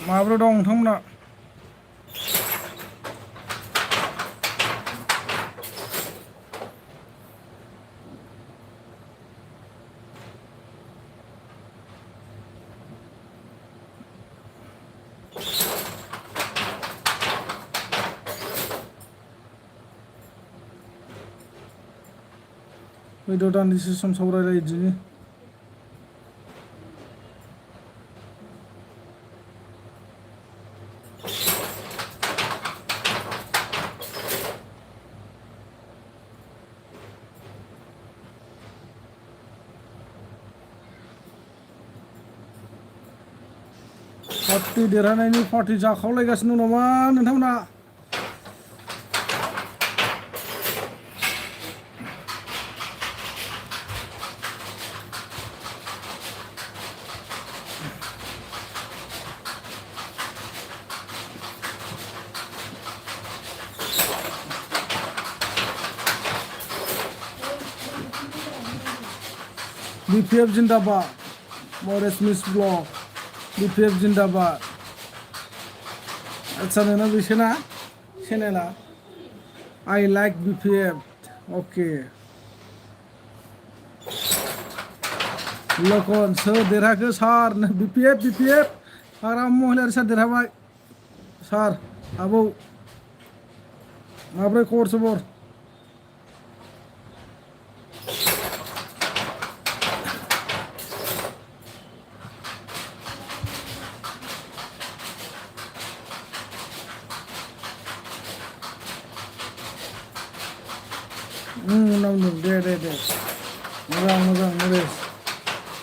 माब्रै दं नोंथांमोना? फैद' दान्दिसे सम सावरायलायदिनि। पार्टि देरहानायनि पार्टि जाखावलायगासिनो दं नामा नोंथांमोना? BPF जिंदाबाद, मरेस मिस ब्लग, BPF जिंदाबाद। अच्छा नोंना बेसोना चेनेला I like BPF, अके। लखन सोर देरहाखो सार? BPF आराम महिलारि सार देरहाबाय। सार आबौ माब्रै खबर सबर? नांदों दे मोजां नरेस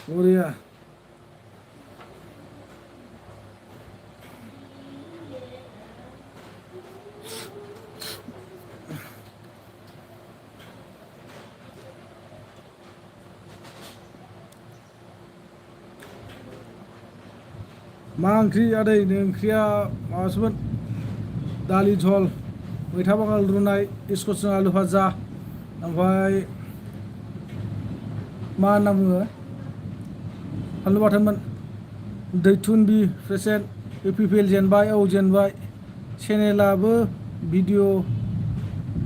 बरिया। मा ओंख्रि आदै? ओंख्रिया माबासोमोन, दालि झल, मैथा बांगाल रुनाय, स्कसजों आलु भाजा, ओमफ्राय मा होनना बुङो फानलु बाथोनमोन। दैथुन बि प्रेजेन्ट, UPPL जेनबाय, औ जेनबाय। चेनेलाबो भिडिअ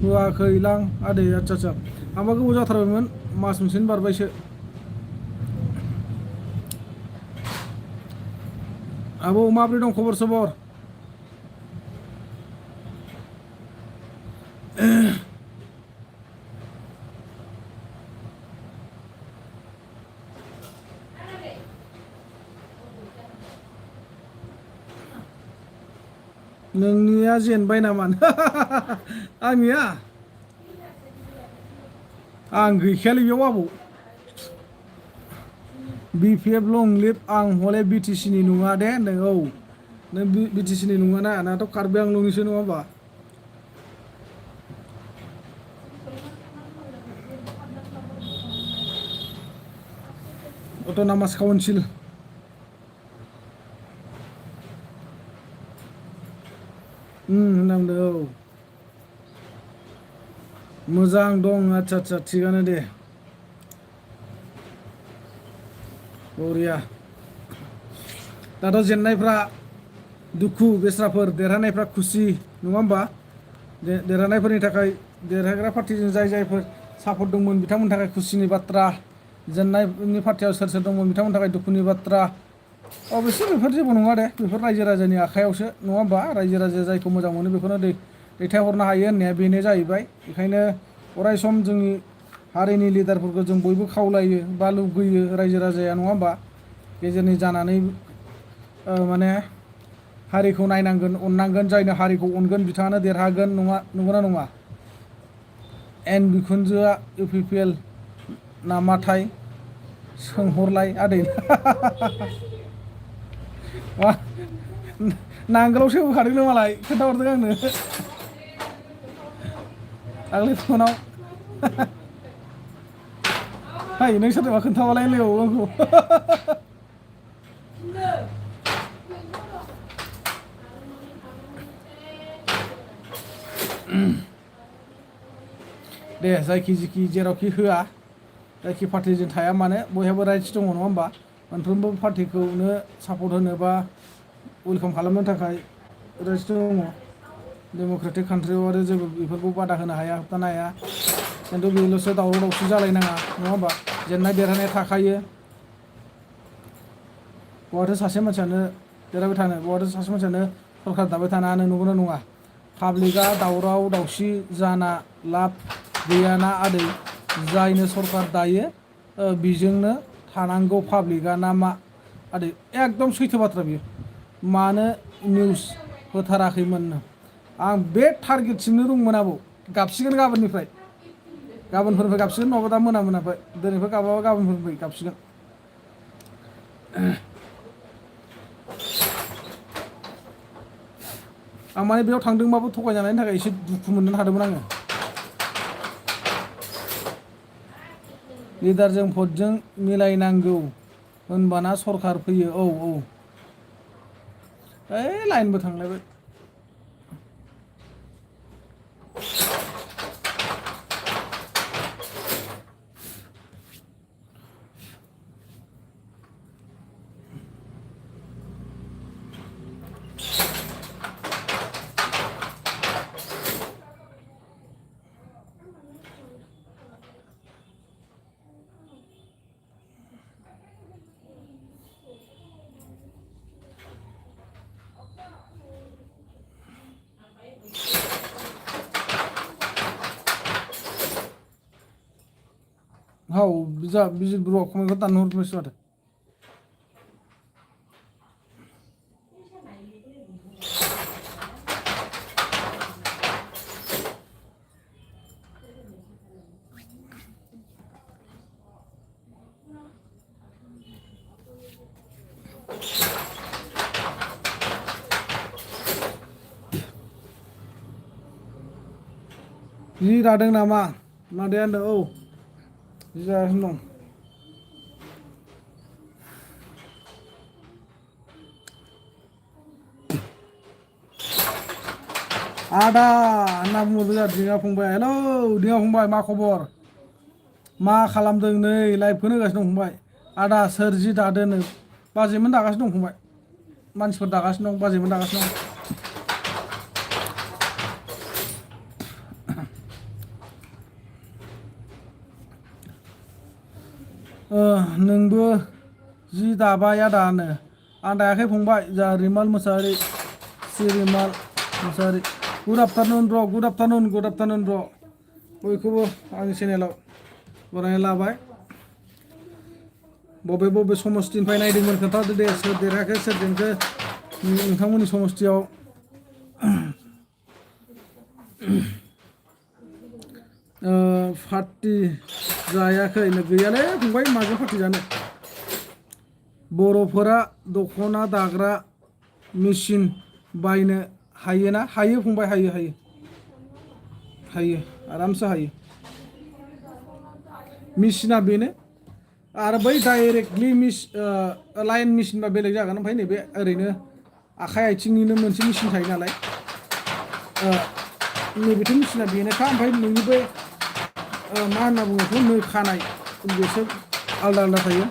होआखैलां आदै। आच्छा आंबा गोबाव जाथारबायमोन, मास मोनसेनि बारबायसो। आबौ माब्रै दं खबर सबर? नोंनिया जेनबाय नामा? आंनिया आं गैखायालै बेयाव आबौ। BPF लं लिभ, आं हले BTC नि नङा दे होनदों। औ नों BTC नि नङाना, नाथ' कार्बि आंलंनिसो नङा होमबा? Autonomous council. होननांदों औ। मोजां दं, आच्छा थिगानो दे। बरिया। दाथ' जेननायफ्रा दुखु बेस्राफोर, देरहानायफ्रा खुसि नङा होमबा? देरहानायफोरनि थाखाय, देरहाग्रा पार्टिजों जायफोर सापर्ट दंमोन बिथांमोननि थाखाय खुसिनि बाथ्रा, जेननायनि पार्टियाव सोर दंमोन बिथांमोननि थाखाय दुखुनि बाथ्रा। अबयस्से बेफोर जेबो नङा दे, बेफोर रायजो राजानि आखायावसो नङा होमबा? रायजो राजाया जायखौ मोजां मोनो बेखौनो दैथायहरनो हायो होननाया बेनो जाहैबाय। बेखायनो अराय सम जोंनि हारिनि लिडारफोरखौ जों बयबो खावलायो बा लुगैयो, रायजो राजाया नङा होमबा? गेजेरनि जानानै माने हारिखौ नायनांगोन, अननांगोन। जायनो हारिखौ अनगोन बिथाङानो देरहागोन, नंगौना नङा? एन बिखुनजोआ UPPL नामाथाय सोंहरलाय आदै। नांगोलावसो होखादोंनो मालाय, खोन्थाहरदों आंनो दाख्लै फनाव। है नों सोरनोबा खोन्थाबालाय होनलायबावो आंखौ। दे जायखि जिखि जेरावखि होआ, जायखि पार्टिजों थाया मानो बयहाबो राइट्स दङ नङा होमबा? मोनफ्रोमबो पार्टिखौनो सापर्ट होनो बा वेलकाम खालामनो थाखाय रेस्ट दङ डेम'क्रेटिक कान्ट्रियाव आरो जेबो बेफोरखौ बादा होनो हाया होबथानो हाया खिन्थु बेल'सो दावराव दावसि जालायनाङा नङा होमबा जेननाय देरहानाय थाखायो बहाथो सासे मानसियानो देरहाबाय थानो बहाथो सासे मानसियानो सरकार दाबाय थानो हानो नंगौना नङा पाब्लिकआ दावराव दावसि जाना लाब गैयाना आदै जायनो सरकार दायो बिजोंनो थानांगौ पाब्लिकआ ना मा आदै एकदम सैथो बाथ्रा बियो मानो निउस होथाराखैमोननो आं बे टारगेटसिमनो दंमोन आबौ गाबसिगोन गाबोनफोरनिफ्राय गाबसिगोन नङाबा दा मोनाबाय दिनैनिफ्राय गाबाबा गाबोनफोरनिफ्राय गाबसिगोन आं माने बेयाव थांदोंबाबो थगायजानायनि थाखाय एसे दुखु मोननो हादोंमोन आङो लिडारजों भटजों मिलायनांगौ होनबाना सरकार फैयो औ ओइ लाइनबो थांलायबाय हाव बिजि ब्र कमेन्टखौ दानहरबायसो माथो जि दादों नामा मादैया होनदों औ जि दागासिनो दं आदा होनना बुङो जोंहा दिङा फंबाय हेलौ दिङा फंबाय मा खबर मा खालामदों नै लाइभखौनो होगासिनो दं फंबाय आदा सोर जि दादों बाजैमोन दागासिनो दं फंबाय मानसिफोर दागासिनो दं बाजैमोन दागासिनो दं नोंबो जि दाबाय आदानो आं दायाखै फंबाय जा रिमाल मोसाहारि सिरिमाल मोसाहारि गुड आफ्टारनुन ब्र बयखौबो आंनि चेनेलाव बरायना लाबाय बबे समस्तिनिफ्राय नायदोंमोन खोन्थादो दे सोर देरहाखो सोर जेनखो नोंथांमोननि समस्तियाव पार्टि जायाखै गैयालै फंबाय माजों पार्टि जानो बर'फोरा दख'ना दाग्रा मेचिन बायनो हायोना हायो फंबाय हायो आरामसे हायो मेचिना बेनो आरो बै डाइरेक्टलि लाइन मेचिनबा बेलेग जागोन ओमफ्राय नैबे ओरैनो आखाइ आथिंनिनो मोनसे मेचिन थायो नालाय नैबेथ' मेचिना बेनोखा ओमफ्राय नोंनि बै मा होनना बुङो बेखौ नो खानाय बेसो आलदा थायो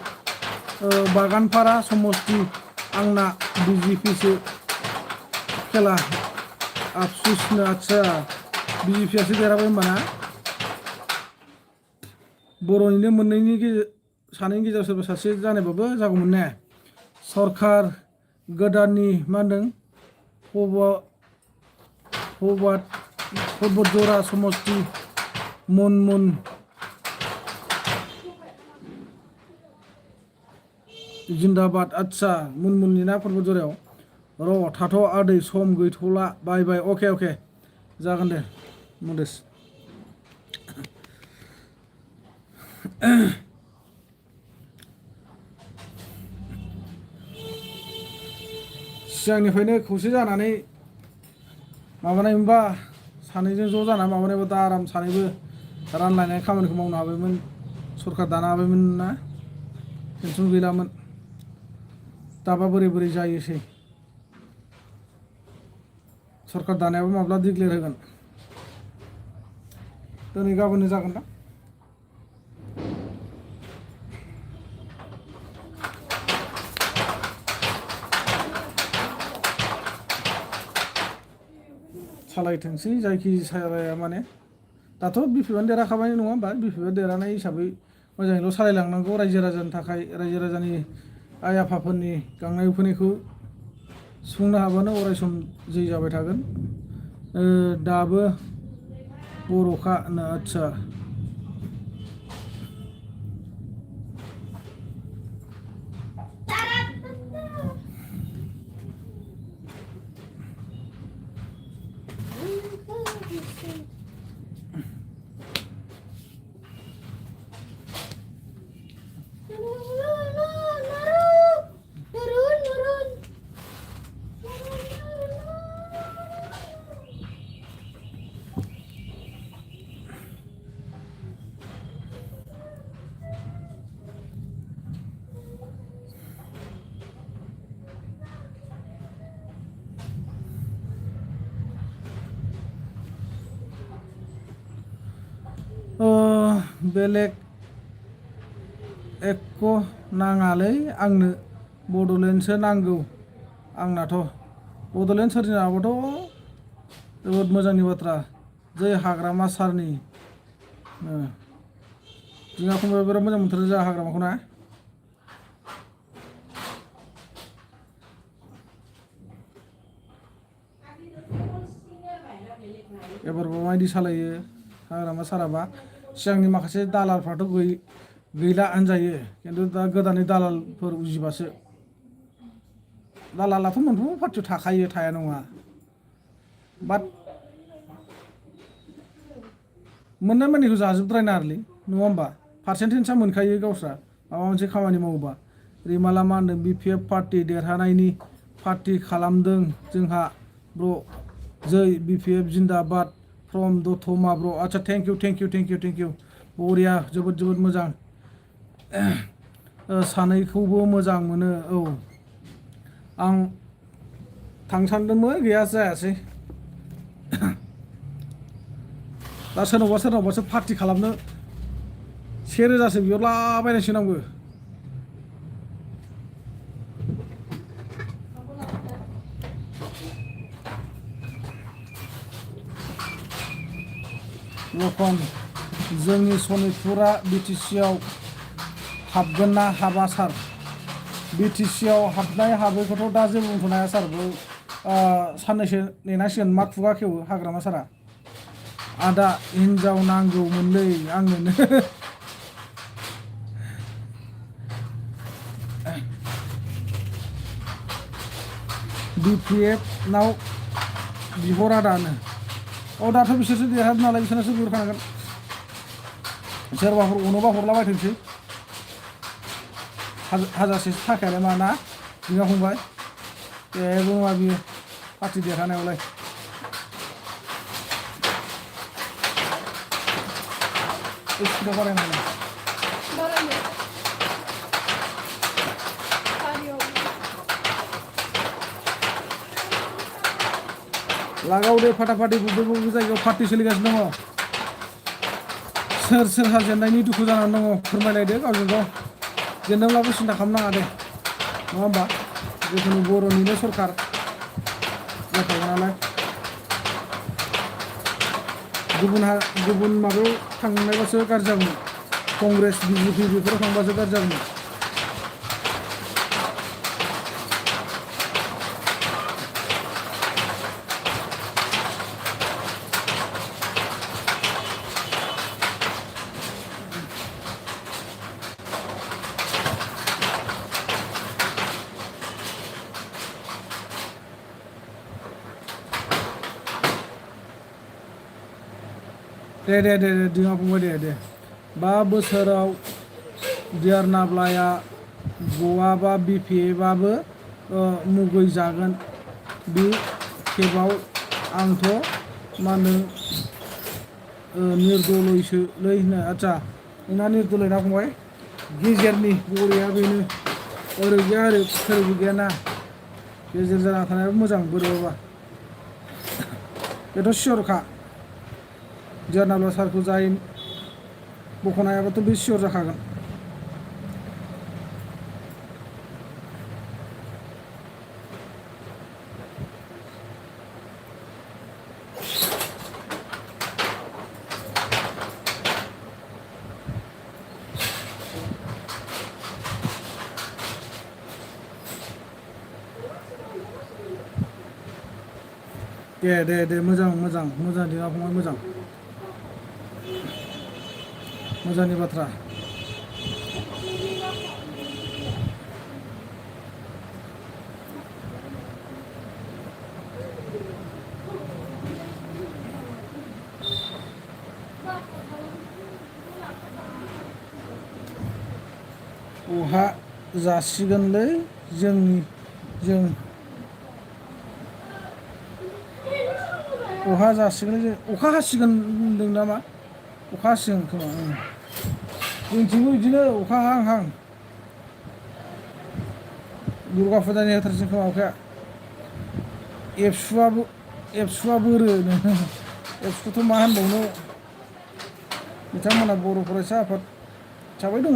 बागानपारा समस्ति आंना बिजेपिसो खेला आफसुसनो आदसा बिजेपियासो देरहाबाय होमबाना बर'निनो सानैनि गेजेराव सोरबा सासे जानायबाबो जागौमोन ने सरकार गोदाननि मा होनदों परबतजरा समस्ति मुनमुन जिन्दाबाद आदसा मुनमुननि ना परबतजरायाव र' थाथ' आदै सम गैथ'ला बाय अके जागोन दे मदेस सिगांनिफ्रायनो खौसे जानानै माबानायमोनबा सानैजों ज' जाना माबानायबा दा आराम सानैबो रानलायनाय खामानिखौ मावनो हाबायमोन सरकार दानो हाबायमोन ना टेनसन गैलामोन दाबा बोरै जायोसै सरकार दानायाबो माब्ला डिक्लेयार होगोन दिनै गाबोननो जागोन दां सालायथोंसै जायखि सालाया माने दाथ' बिपिएफआनो देरहाखाबाय नङा होमबा बिपिएफआ देरहानाय हिसाबै मोजाङैल' सालायलांनांगौ रायजो राजानि थाखाय रायजो राजानि आइ आफाफोरनि गांनाय उखैनायखौ सुफुंनो हाबानो अरायसम जै जाबाय थागोन दाबो बर'खा आदसा बेलेग एख' नाङालै आंनो बड'लेण्डसो नांगौ आंनाथ' बड'लेण्ड सोरजिनाबाथ' जोबोद मोजांनि बाथ्रा जै हाग्रामा सारनि जोंहा फंबाया बिराद मोजां मोनथारो जोंहा हाग्रामाखौ ना एबारबो माबायदि सालायो हाग्रामा साराबा सिगांनि माखासे दालालफ्राथ' गैला होनजायो खिन्थु दा गोदानै दालालफोर उजिबासो दालालाथ' मोनफ्रोमबो पार्टियाव थाखायो थाया नङा बाट मोननाय मानिखौ जाजोबद्रायनाङालै नङा होमबा पारसेन्टेजआ मोनखायो गावस्रा माबा मोनसे खामानि मावोबा रिमाला मा होनदों बिपिएफ पार्टि देरहानायनि पार्टि खालामदों जोंहा ब्र' जै बिपिएफ जिन्दाबाद फ्रम दतमा ब्र' आदसा थेंक इउ बरिया जोबोद मोजां सानैखौबो मोजां मोनो औ आं थांनो सानदोंमोन गैया जायासै दा सोरनावबासो पार्टि खालामनो 1000सो बिहरलाबायनांसिगोन आंबो रखम जोंनि सनितपुरा बिटिसिआव हाबगोन ना हाबा सार बिटिसिआव हाबनाय हाबैखौथ' दा जेबो बुंथ'नो हाया सार साननैसो नेनांसिगोन मा खुगा खेवो हाग्रामा सारा आदा हिनजाव नांगौमोनलै आंनोनो बिपिएफनाव बिहरा दानो दाथ' बिसोरसो देरहादों नालाय बिसोरनासो बिहरखानांगोन सोरबाफोर अनोबा हरलाबायथोंसै हाजारसेसो थाखायालाय मा ना बिना फंबाय जेबो नङा बियो पार्टि देरहानायावलाय स्पिडआव बारायनांगौ लागाव दे फाटाफाटि बबे जायगायाव पार्टि सोलिगासिनो दङ सोर सोरहा जेननायनि दुखु जानानै दङ फोरमायलायदो गावजों गाव जेनदोंब्लाबो सिन्था खालामनाङा दे नङा होमबा जिखुनु बर'निनो सरकार जाखागोन नालाय गुबुन माबायाव थांनायबासो गाज्रि जागौमोन कंग्रेस बिजेपि बेफोराव थांबासो गाज्रि जागौमोन दे दिङा फंबाय दे 5 बोसोराव देरनाब्लाया गवाबा बिपिएफआबो मुगै जागोन बे खेबाव आंथ' मा होनो निर्दलयसोलै होनो आदसा नोंना निर्दलय ना फंबाय गेजेरनि बरिया बेनो ओरै गैया ओरैबो गैयाना गेजेर जाना थानायाबो मोजां बोरैबाबा बेथ' सियरखा देरनाब्ला सारखौ जाय बख'नो हायाबाथ' बे सियर जाखागोन दे मोजां मोजां मोजां दिना फंबाय मोजां मोजांनि बाथ्रा अहा जासिगोनलै जों अहा जासिगोन जों अखा हासिगोन होनदों नामा अखा हासिगोन खोमा जोंथिंबो बिदिनो अखा हां हां दुर्गा फुजानि होथारसै खोमा अखाया एबसुआ बोरो एबसुखौथ' मा होनबावनो बिथांमोना बर' फरायसा आफाद हिसाबै दङ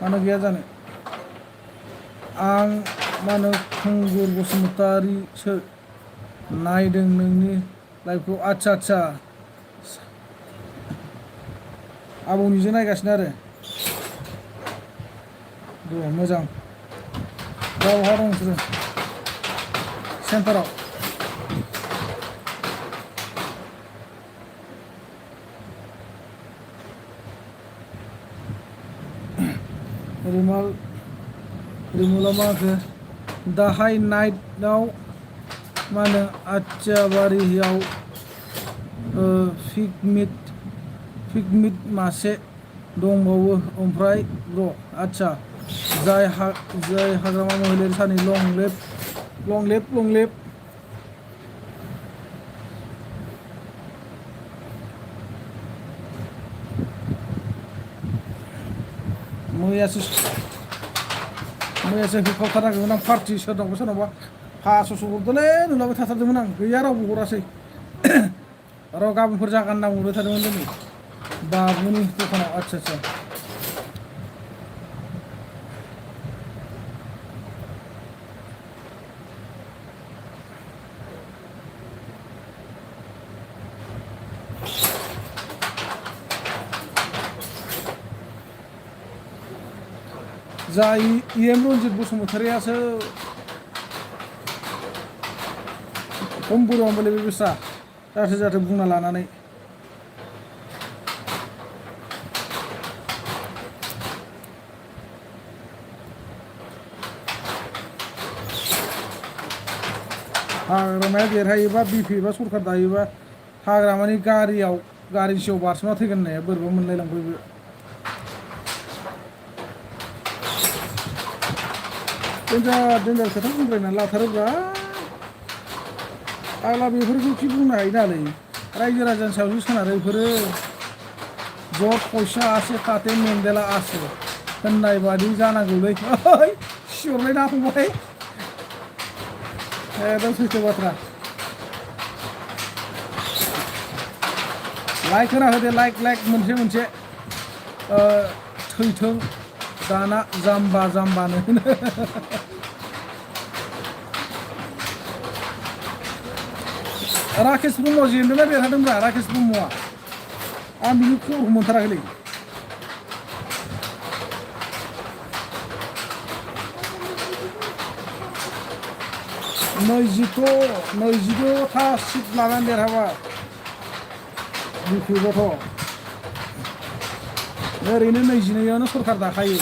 मानो गैया जानो आं मा होनो खुंगुर बसुमतारिसो नायदों नोंनि लाइभखौ आदसा आबौनिजों नायगासिनो आरो दे मोजां दा बहा दं नोंसोरो सेन्टाराव रिमला मा होखो दाहाय नाइटआव मा होनो आथियाबारियाव पिकनिक मासे दंबावो ओमफ्राय र' आदसा जाय हाग्रामा महिलारि सानै लं लेप मैयासो होखावथारनांगौमोन आं पार्टि सोरनावबा 500 हरदोंलै नुलाबाय थाथारदोंमोन आं गैया रावबो हरासै र' गाबोनफोर जागोन होनना हरबाय थादोंमोन दिनै बाबुनि दखानाव आदसा जाय EM रन्जित बसुमतारियासो खम बोरैबामोनलै बे बेस्रा जाथो बुंना लानानै हाग्रामाया देरहायोबा BP बा सरखार दायोबा हाग्रामानि गारिनि सायाव बारसोमना थैगोन होननाया बोरैबा मोनलायलांबायबो देन्जार खोथा बुंद्रायना लाथारोब्रा आग्ला बेफोरखौ खि बुंनो हायो नालै रायजो राजानि सायावसो सोनारो बेफोरो जट फैसा आसे ताते मेन्देला आसे होननाय बादि जानांगौलै सिहरलाय ना फंबाय एकदम सैथो बाथ्रा लाइक होना होदे लाइक मोनसे थैथों दाना जाम्बानो राकेश ब्रह्म जेनदोंना देरहादोंब्रा राकेश ब्रह्मआ आं बिनि खबरखौ मोनथाराखैलै 22 सिट लानानै देरहाबाय बिपिगथ' ओरैनो 22आवनो सरखार दाखायो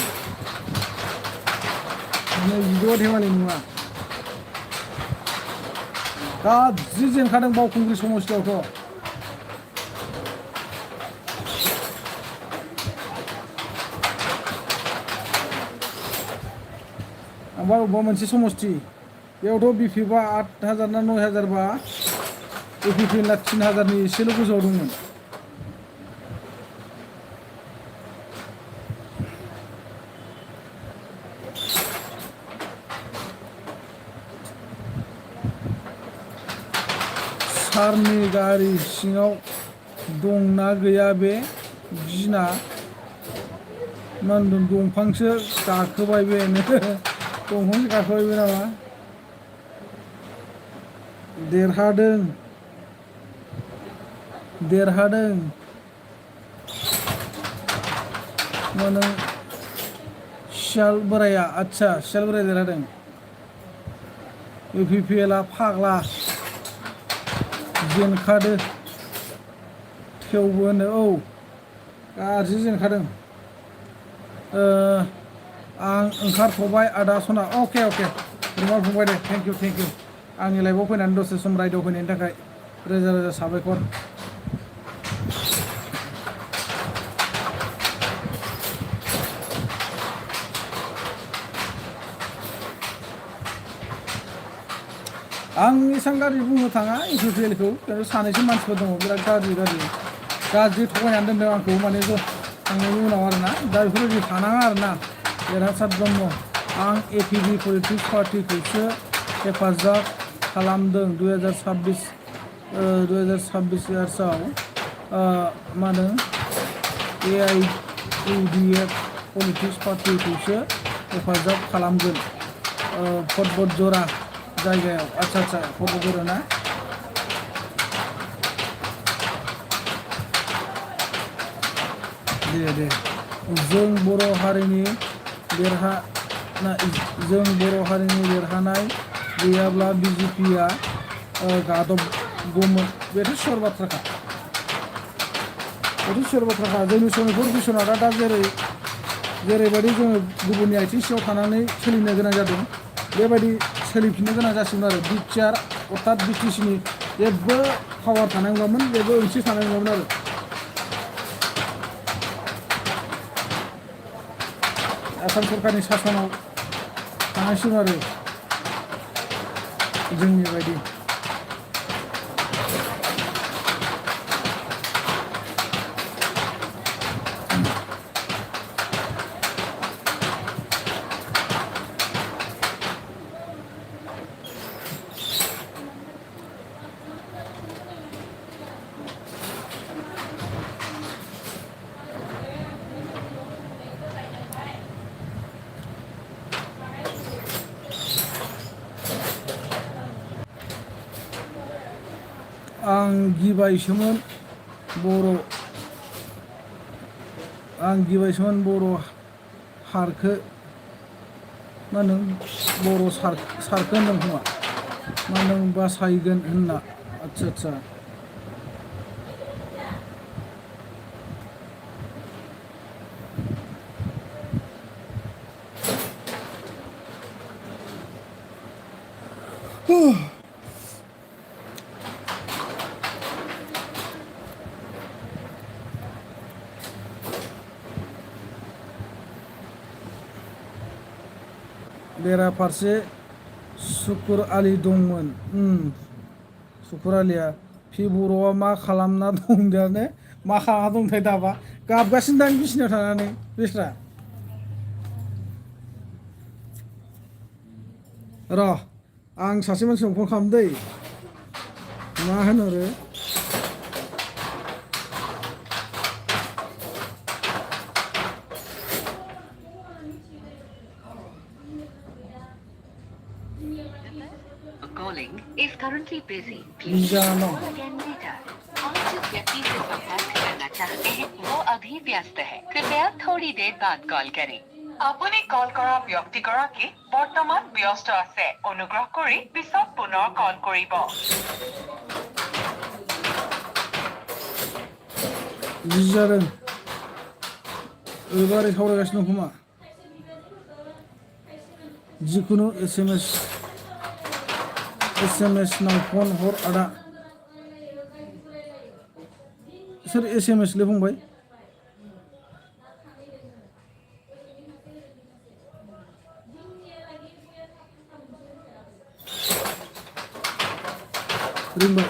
22 धेमालि नङा गाज्रि जेनखादों बावखुंग्रि समस्तियावथ' ओमफ्राय अबेबा मोनसे समस्ति बेयावथ' बिपिबा 8,000 ना 9,000 बा एपिपिएलआ 3,000नि एसेल' गोजौआव दंमोन सारनि गारि सिङाव दंना गैया बे गिना मा होनदों दंफांसो गाखोबाय बे दंफांसो गाखोबाय बे नामा देरहादों मानो सियाल बोराया आदसा सियाल बोराया देरहादों एपिपिएलआ फाग्ला जेनखादो थेवबो होनो औ गाज्रि जेनखादों आं ओंखारथ'बाय आदा सना अके रुमाल फंबाय दे थेंक इउ आंनि लाइफआव फैनानै दसे सम रायदाव फैनायनि थाखाय रोजा रोजा साबायखर आं एसेबां गाज्रि बुंनो थाङा इउपिपिएलखौ खिन्थु सानैसो मानसिफोर दङ बिराद गाज्रि थगायनानै दोनदों आंखौ माने थांनायनि उनाव आरोना दा बेफोरबायदि थानाङा आरोना देरहासार ब्रह्म आं एपिबि पलिटिक्स पार्टिखौसो हेफाजाब खालामदों 2026 इयार्सआव मा होनो AIUDF पलिटिक्स पार्टिखौसो हेफाजाब खालामगोन फटबटजरा जायगायाव आच्छा फटबटजरा ना दे जों बर' हारिनि देरहानाय गैयाब्ला बिजेपिआ गादबगौमोन बेथ' सोर बाथ्राखा जोंनि सनितपुर बिस्वनाथआ दा जेरैबायदि जोङो गुबुननि आथिं सिङाव थानानै सोलिनो गोनां जादों बेबायदि सोलिफिननो गोनां जासिगोन आरो बिटिआर अर्थात बिटिसिनि जेबो पावार थानाय नङामोन जेबो ओंथि थानाय नङामोन आरो आसाम सरकारनि सासनाव थानांसिगोन आरो जोंनि बायदि आं गिबायसोमोन बर' हारखो मा होनो बर' सारखो होनदों खोमा मा होनदों बासायगोन होनना आच्छा बेराफारसे सुकुर आलि दंमोन सुकुर आलिया पि बर'आ मा खालामना दं दाने मा खालामना दंथाय दाबा गाबगासिनो दां बिसिनायाव थानानै बेस्रा र' आं सासे मानसिनाव फन खालामदै मा होनहरो Calling is currently busy. जानो Again later. आप जिस व्यक्ति से संपर्क करना चाहते हैं वो अभी व्यस्त है कृपया थोड़ी देर बाद कॉल करें আপুনি কল কৰা ব্যক্তিগৰাকী বৰ্তমান ব্যস্ত আছে অনুগ্ৰহ কৰি পিছত পুনৰ কল কৰিব जादों ओरैबारै सावरायगासिनो दं खोमा जिखुनु SMS नाव फन हर आदा सोर SMS ले फंबाय रिंबाय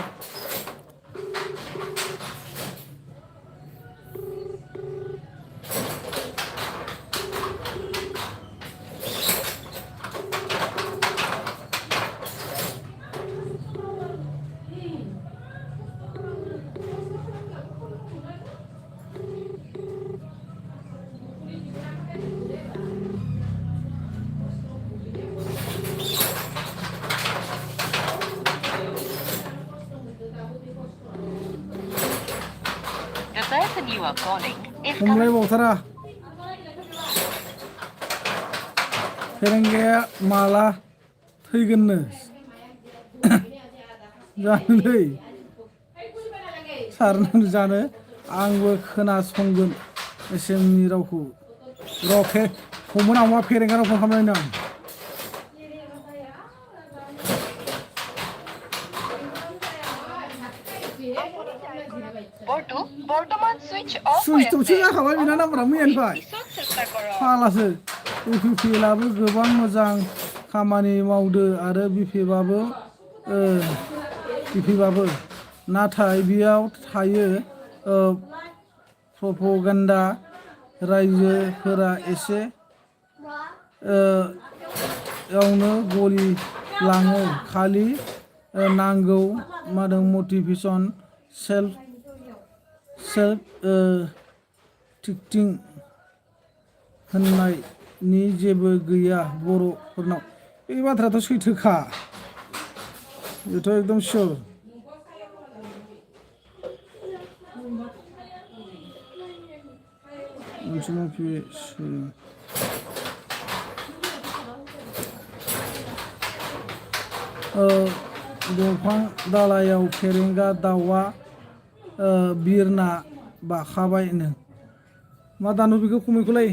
The person you are calling is हमलाय बावथारा फेरेंगाया माला थैगोननो जानो दै सारनानै जानो आंबो खोनासंगोन एसेमनि रावखौ रखे हमो नामा फेरेंगानाव फन खालामनायनो आं বৰ্তু বৰ্তমান সুইচ অফ হৈ सुइसटपसो আছে जाखाबाय बेना नाम्बारा मैयानिफ्राय পিছত চেষ্টা কৰক फाग्लासो बिपिपिएलआबो गोबां मोजां खामानि मावदो आरो बिपिबाबो नाथाय बेयाव थायो प्रपगेन्डा रायजोफोरा एसे यावनो गलि लाङो खालि नांगौ मटिभेशन सेल्फ टिकटिं होननायनि जेबो गैया बर'फोरनाव बे बाथ्रायाथ' सैथोखा बेथ' एकदम सियर दंफां दालायाव फेरेंगा दाउआ बिरना बाखाबायनो मा दानु बेखौ खमैखौलाय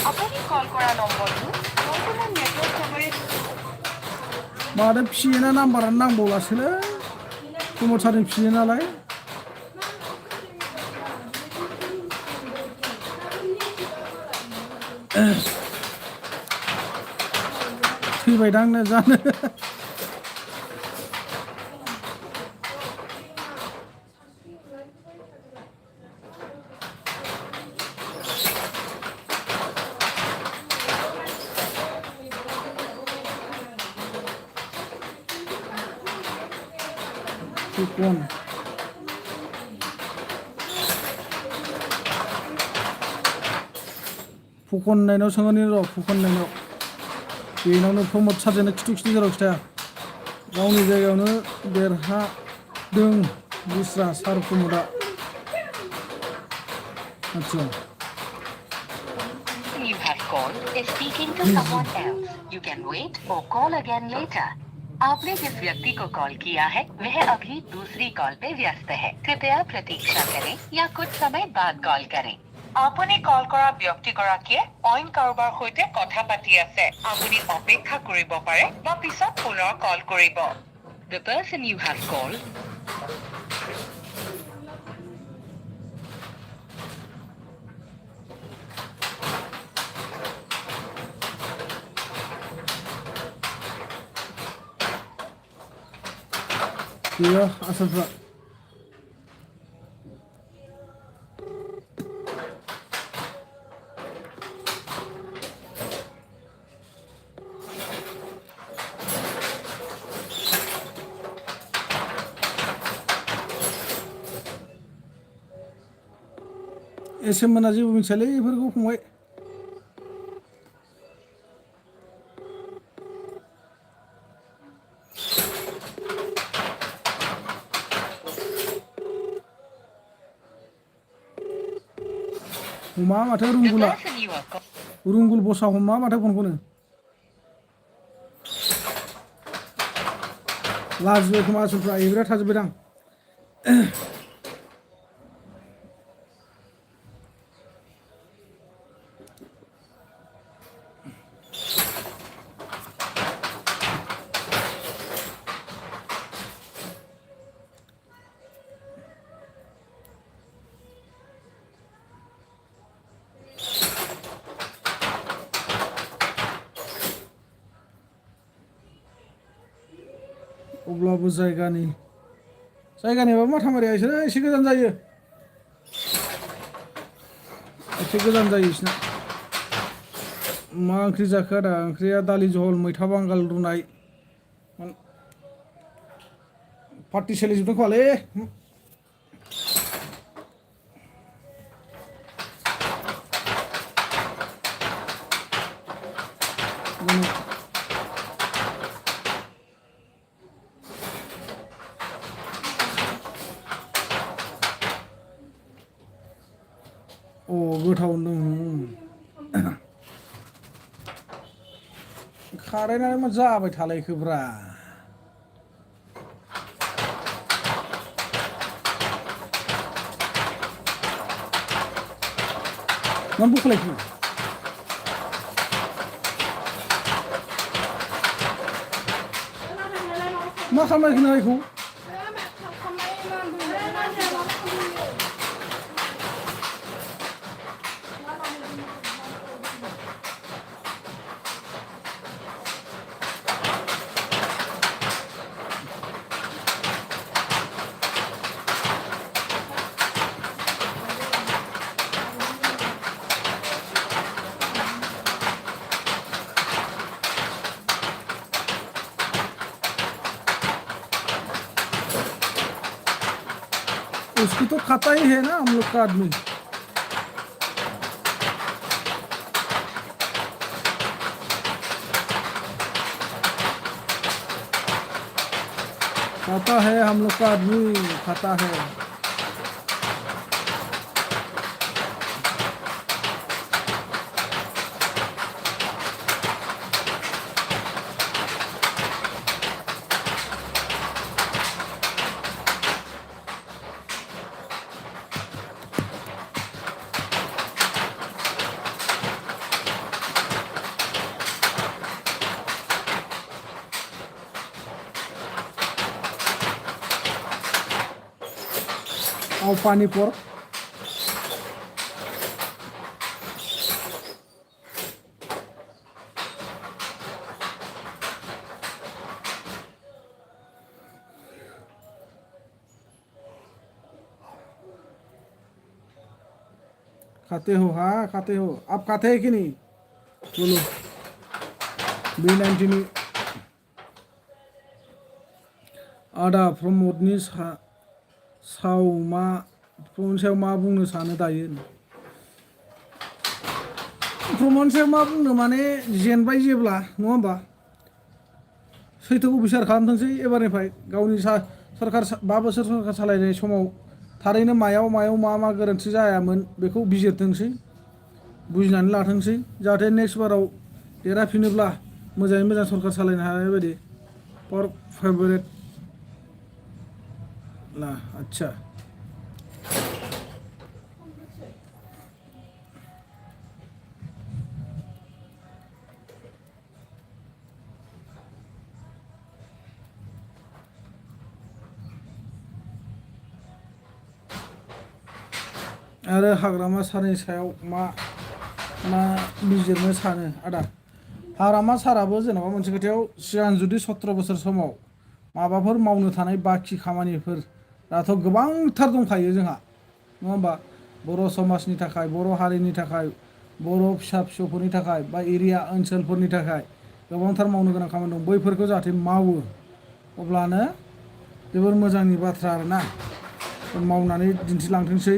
আপুনি কল কৰা নম্বৰটো বৰ্তমান নেটৱৰ্ক কভাৰেজ माथो फियोना नाम्बारानो नांबावलासोलै प्रमटारनि फियो नालाय थैबायदांनो जानो फुकन फुकननायनाव सोंनानै र' फुकननायनाव बेनावनो प्रमद सार्जानो खिथु जेराव खिथाया गावनि जायगायावनो देरहादों बिस्रा सार प्रमदआ आच्छा You have called is speaking to someone else. You can wait or call again later. आपने जिस व्यक्ति को कॉल किया है वह अभी दूसरी कॉल पे व्यस्त है कृपया प्रतीक्षा करें या कुछ समय बाद कॉल करें আপুনি কল কৰা ব্যক্তিগৰাকীয়ে অইন কাৰোবাৰ সৈতে কথা পাতি আছে আপুনি অপেক্ষা কৰিব পাৰে বা পিছত পুনৰ কল কৰিব The person you have called गैया आसारफ्रा एसे मोना जेबो मिथियालै बेफोरखौ फंबाय हमा माथो The रुंगुला person you are calling रुंगुल बसा हमा माथो फनखौनो लाजिबाय खोमा आसलफ्रा एब्रा थाजोब्बायदां अब्लाबो जायगानिबाबो माथा मारिया बिसोरो एसे गोजान जायो बिसोरना मा ओंख्रि जाखो आदा ओंख्रिया दालि जहल मैथा बांगाल रुनाय पार्टि सोलिजोबदों खोमालै अ गोथाव नों खारायनानै मा जाबाय थालायखोब्रा मा बुखलायखो मा खालामनायखो नों बेखौ उसकी तो खाता ही है ना हम लोग का आदमी खाता है हम लोग का आदमी खाता है और पानी पर खाते हो हाँ खाते हो आप खाते हैं कि नहीं बोलो B90 आदा प्रमोदनि प्रमोदनि सायाव मा बुंनो सानो दायो प्रमोदनि सायाव मा बुंनो माने जेनबाय जेब्ला नङा होमबा सैथोखौ बिसार खालामथोंसै एबारनिफ्राय गावनि सरकार 5 बोसोर सरकार सालायनाय समाव थारैनो मायाव मा गोरोन्थि जायामोन बेखौ बिजिरथोंसै बुजिनानै लाथोंसै जाहाथे नेक्स्ट बाराव देरहाफिनोब्ला मोजाङै मोजां सरकार सालायनो हानाय बायदि फर फेभरेट ला अच्छा आरो हाग्रामा सारनि सायाव मा बिजिरनो सानो आदा हाग्रामा साराबो जेनेबा मोनसे खोथायाव सिगां जुदि 17 बोसोर समाव माबाफोर मावनो थानाय बाखि खामानिफोर दाथ' गोबांथार दंखायो जोंहा नङा होमबा बर' समाजनि थाखाय बर' हारिनि थाखाय बर' फिसा फिसौफोरनि थाखाय बा एरिया ओनसोलफोरनि थाखाय गोबांथार मावनो गोनां खामानि दं बैफोरखौ जाहाथे मावो अब्लानो जोबोर मोजांनि बाथ्रा आरोना मावनानै दिन्थिलांथोंसै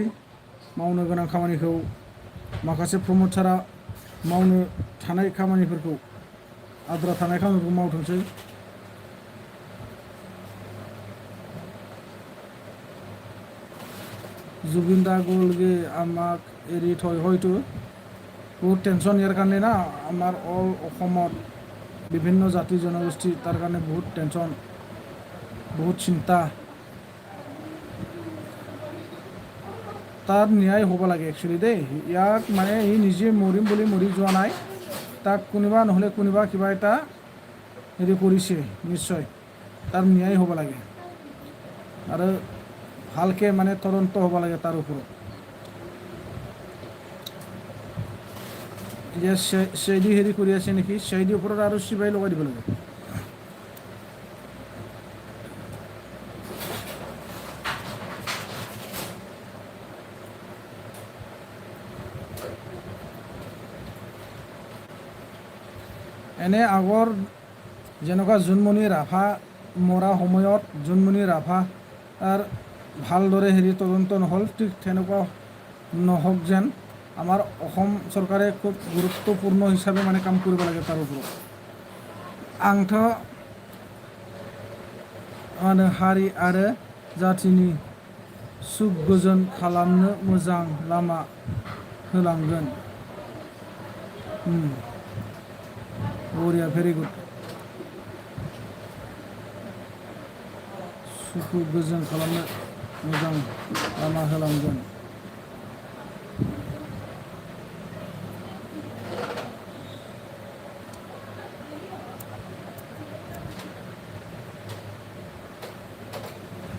मावनो गोनां खामानिखौ माखासे प्रमद सारा मावनो थानाय खामानिफोरखौ आद्रा थानाय खामानिखौ मावथोंसै जुबिन दा गलगे आमाक एरि थय হয়তো বহুত টেনশন ইয়াৰ কাৰণে না আমাৰ অল অসমত বিভিন্ন জাতি জনগোষ্ঠী তাৰ কাৰণে বহুত টেনশন বহুত চিন্তা তার ন্যায় হ'ব লাগে একচুৱেলি দেই ইয়াক মানে ই নিজে মৰিম বুলি মৰি যোৱা নাই তাক কোনোবা নহ'লে কোনোবা কিবা এটা হেৰি কৰিছে নিশ্চয় তাৰ ন্যায় হ'ব লাগে আৰু ভালকে মানে তদন্ত হ'ব লাগে তাৰ ওপৰত যে চেইদি হেৰি কৰি আছে নেকি চেইদিৰ ওপৰত আৰু চিবাই লগাই দিব লাগে এনে আগৰ যেনেকুৱা জোনমণি ৰাভা মৰা সময়ত জোনমণি ৰাভা তাৰ ভালদৰে হেৰি তদন্ত নহ'ল ঠিক তেনেকুৱা নহওক যেন আমাৰ অসম চৰকাৰে খুব গুৰুত্বপূৰ্ণ হিচাপে মানে কাম কৰিব লাগে তাৰ ওপৰত आंथ' हारि आरो जातिनि सुख गोजोन खालामनो मोजां लामा होलांगोन बरिया भेरि गुड सुखु गोजोन खालामनो मोजां लामा होलांगोन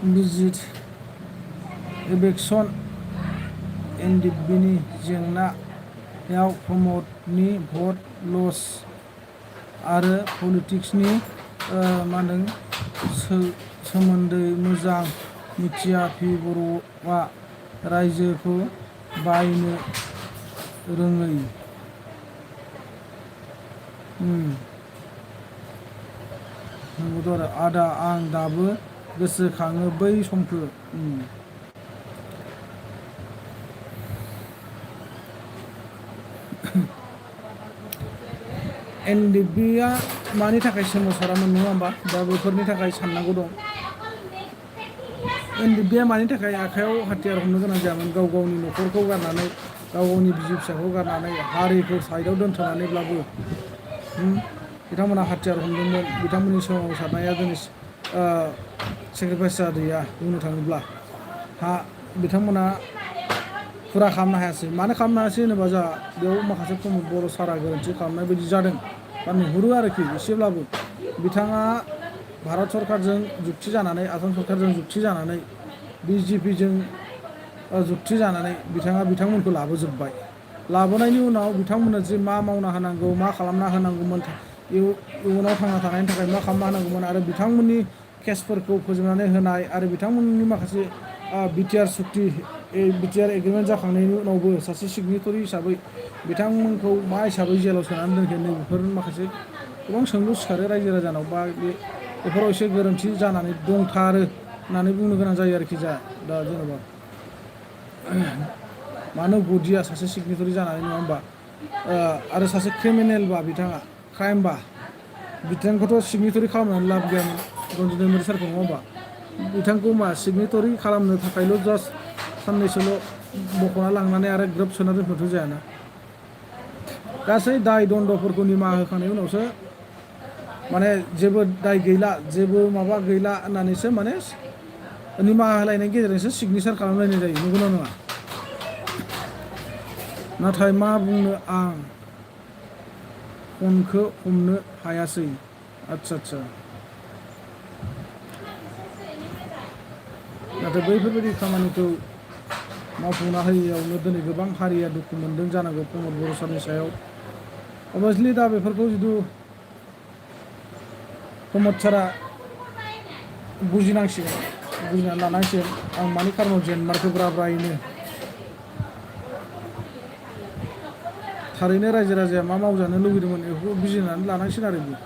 भिजिट इलेक्शन एनडिबिनि जेंनायाव प्रमदनि भट लस आरो पलिटिक्सनि मा होनदों सोमोन्दै मोजां मिथिया पि बर'आ रायजोखौ बायनो रोङै नंगौथ' आरो आदा आं दाबो गोसोखाङो बै समखौ एनडिबिआ मानि थाखाय सोमावसारामोन नङा होमबा दा बेफोरनि थाखाय साननांगौ दं एनडिबिआ मानि थाखाय आखायाव हाथियार हमनो गोनां जायामोन गाव गावनि न'खरखौ गारनानै गाव गावनि बिसि फिसाखौ गारनानै हारिखौ साइडआव दोनथ'नानैब्लाबो बिथांमोना हाथियार हमदोंमोन बिथांमोननि सोमावसारनाया दिनै सेक्रिफाइस जादिया बुंनो थाङोब्ला बिथांमोना फुरा खालामनो हायासै मानो खालामनो हायासै होनोबा जोंहा बेयाव माखासे प्रमद बर' सारा गोरोन्थि खालामनाय बायदि जादों बा नुहुरो आरोखि एसेब्लाबो बिथाङा भारत सरकारजों जुक्ति जानानै आसाम सरकारजों जुक्ति जानानै बिजेपिजों जुक्ति जानानै बिथाङा बिथांमोनखौ लाबोजोब्बाय लाबोनायनि उनाव बिथांमोननो जे मा मावना होनांगौ मा खालामना होनांगौमोन इयुनाव थांना थानायनि थाखाय मा खालामना होनांगौमोन आरो बिथांमोननि केसफोरखौ फोजोबनानै होनाय आरो बिथांमोननि माखासे बिटिआर सुक्ति बिटिआर एग्रिमेन्ट जाखांनायनि उनावबो सासे सिगनेटरि हिसाबै बिथांमोनखौ मा हिसाबै जेलाव सोनानै दोनखो नैबेफोर माखासे गोबां सोंलु सिखारो रायजो राजानाव बा बेफोराव एसे गोरोन्थि जानानै दंथारो होननानै बुंनो गोनां जायो आरोखि दा जेनेबा मानो गदिया सासे सिगनेटरि जानानै नङा होमबा आरो सासे क्रिमिनेलबा बिथाङा क्राइमबा बिथांखौथ' सिगनेटरि खालामनानै लाब गैयामोन रन्जित दैमारि सारखौ नङा होमबा बिथांखौ मा सिगनेटरि खालामनो थाखायल' जास्ट साननैसोल' बख'ना लांनानै आरो ग्रोब सोना दोनथ'थ' जायाना गासै दाय दन्द'फोरखौ निमाहा होखांनायनि उनावसो माने जेबो दाय गैला जेबो माबा गैला होननानैसो माने निमाहा होलायनायनि गेजेरजोंसो सिगनेसार खालामलायनाय जायो नंगौना नङा नाथाय मा बुंनो आं फनखौ हमनो हायासै आच्छा नाथाय बैफोरबायदि खामानिखौ मावफुंना होयैयावनो दिनै गोबां हारिया दुखु मोनदों जानांगौ प्रमद बर' सारनि सायाव अभियासलि दा बेफोरखौ जुदि प्रमद सारा बुजिनांसिगोन बुजिनानै लानांसिगोन आं मानि खारनाव जेनमारखौ ब्रा ब्रायैनो थारैनो रायजो राजाया मा मावजानो लुबैदोंमोन बेखौ बुजिनानै लानांसिगोन आरो बियो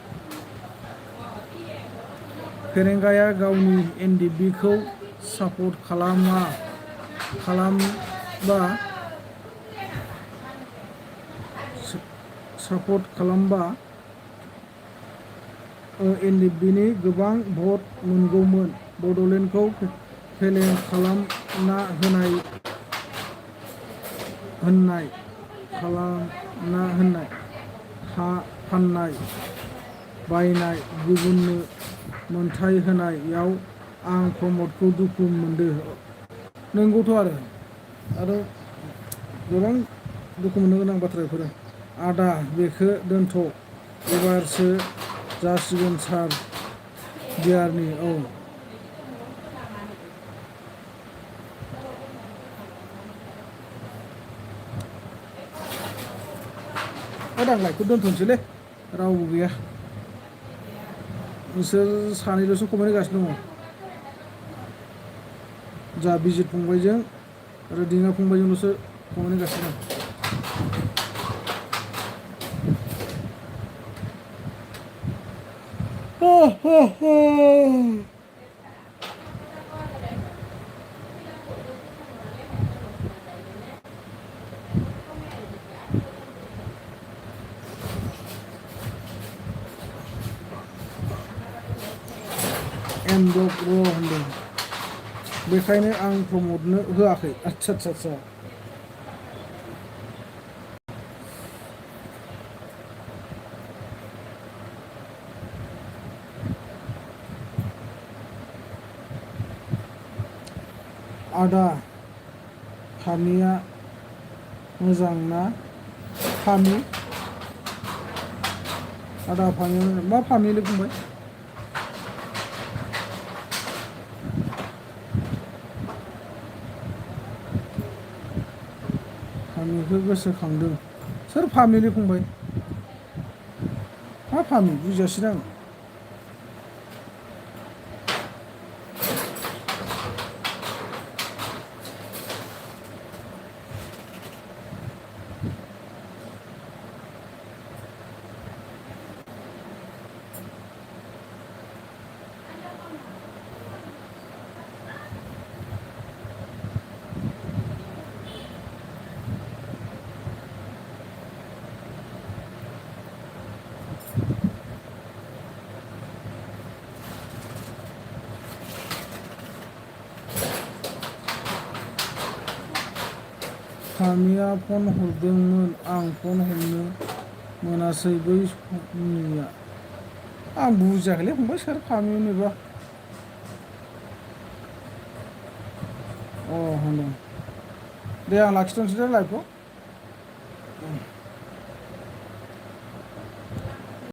फेरेंगाया गावनि एनडिबिखौ सापर्ट खालामबा एनडिबिनि गोबां भट मोनगौमोन बड'लेण्डखौ फेलें खालामना होनाय हा फाननाय बायनाय गुबुननो मोनथाय होनायाव आं प्रमदखौ दुखु मोनदों नंगौथ' आरो गोबां दुखु मोननो गोनां बाथ्रा बेफोरो आदा बेखौ दोनथ' एबारसो जासिगोन सार बियारनि आं लाइटखौ दोनथ'नोसैलै रावबो गैया नोंसोर सानैल'सो कमेन्ट होगासिनो दङ जा बिजित फंबायजों आरो दिङा फंबायजोंल'सो कमेन्ट होगासिनो दं एमब्लक होनदों बेखायनो आं प्रमदनो होआखै आच्छा आदा फामिया मोजां ना फामि आदा फामिया मोजां मा फामिलै फंबाय फामिखौ गोसोखांदों सोर फामिलै फंबाय मा फामि बुजियासै आं फामिया फन हरदोंमोन आं फन हमनो मोनासै बै समनिया आं बुजियाखैलै फंबाय सोर फामिनिबा होनदों दे आं लाखिथ'नोसै दे लाइभखौ